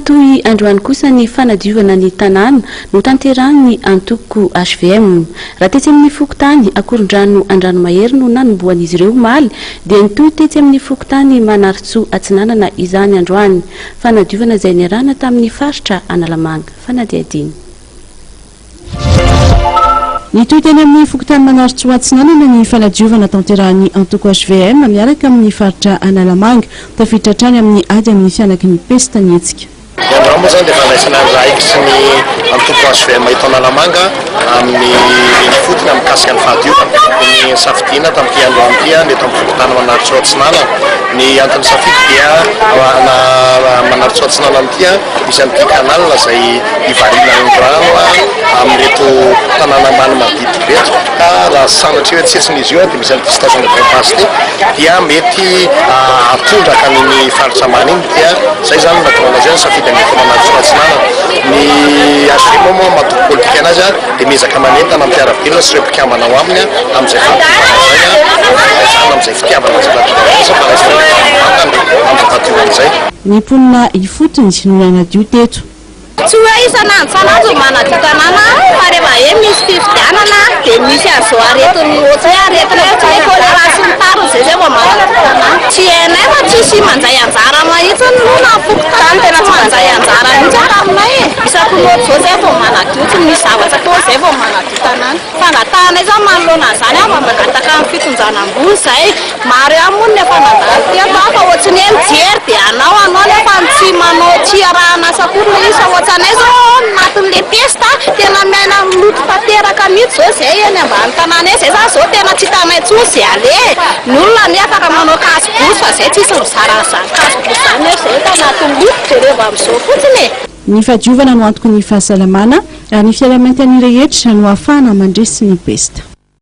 Nitohy androany kosa ny fanadiovana ny tanàna notanterahin'ny antoko hvm. Raha tetsy amin'ny fokontany Akorondrano Andranomahery no nanombohan'izy ireo omaly dia nitohy tetsy amin'ny fokontany Manarintsoa Atsinanana izany androany. Fanadiovana izay niarahana tamin'ny faritra Analamanga. Fanadihadiana. Nitohy teny amin'ny fokontany Manarintsoa Atsinanana ny fanadiovana tanterahin'ny antoko hvm miaraka amin'ny faritra Analamanga. Tafiditra hatrany amin'ny ady amin'ny fihanaky ny pesta ny hetsika. Ny androany moa izany dia fandraisana andraikitry ny antoko hvm eto Analamanga amin'ny eny ifotony amin'ny mikasika ny fahadiovana. Ny nisafidiana tamin'ity androany ity ny eto amin'ny fokontany Manarintsoa Atsinanana. Ny anton'ny safidy dia Manarintsoa Atsinanana ity misy an'ity canal izay hivarinan'ny rano amin'ireto tanàna ambany manodidina ireto ka raha sanatria hoe tsetsina izy io dia misy an'ity station de pompage ity dia mety hahatondraka an'iny faritra ambany iny dia izay izany no nahatonga anazy hoe nisafidy an'i Manarintsoa Atsinanana. Ny HVM moa maha tompon politika anazy dia miezaka manentana ny mpiara-belona sy ireo mpikambana ao aminy amin'izay fahadiovana izay, fitaizana amin'izay fitiavana izay fahadiovana izay fa raisina mivantana amin'izay fahadiovana izay. Ny mponina ifotony no nanadio teto. Tsy hoe isan'andro isan'andro no manadio tanàna fa rehefa hoe misy fifidianana dia misy an'izao aretina ohatry hoe aretina ohatry ny hoe choléra sy ny tariny izay izay vao manadio tanàna. Tsy hainay fa tsisy mandray anjara mihitsy aloha na ny fokontany tena tsy mandray anjara mihitsy ary aminay e. Isaky ny ohatr'izao izay vao manadio, tsy misy zavatra atao izay vao manadio tanàna. Fangatahanay izany manoloana an'izany mba mangataka amin'ny fitondrana ambony izay. Maro ihany moa ny efa nandalo teto fa ohatry ny hoe mijery dia hanao hanao nefa ny tsy manao tsy arahana asa akory ilay izy fa ohatry anay izao ao anatin'ilay pesta tena miaina amin'ny loto tanteraka mihitsy izao izay eny ambany tanàna eny izay izany izao tena tsy hitanay intsony izay aleha e. Ny olona anie afaka manao cache bouche fa izay tsisy mizara an'izany cache bouche izany nefa izay eto anatin'ny loto jereo amin'izao fotsiny e. Ny fahadiovana no antoky ny fahasalamana ary ny fiaraha-mientan'ny rehetra no ahafahana mandresy ny pesta.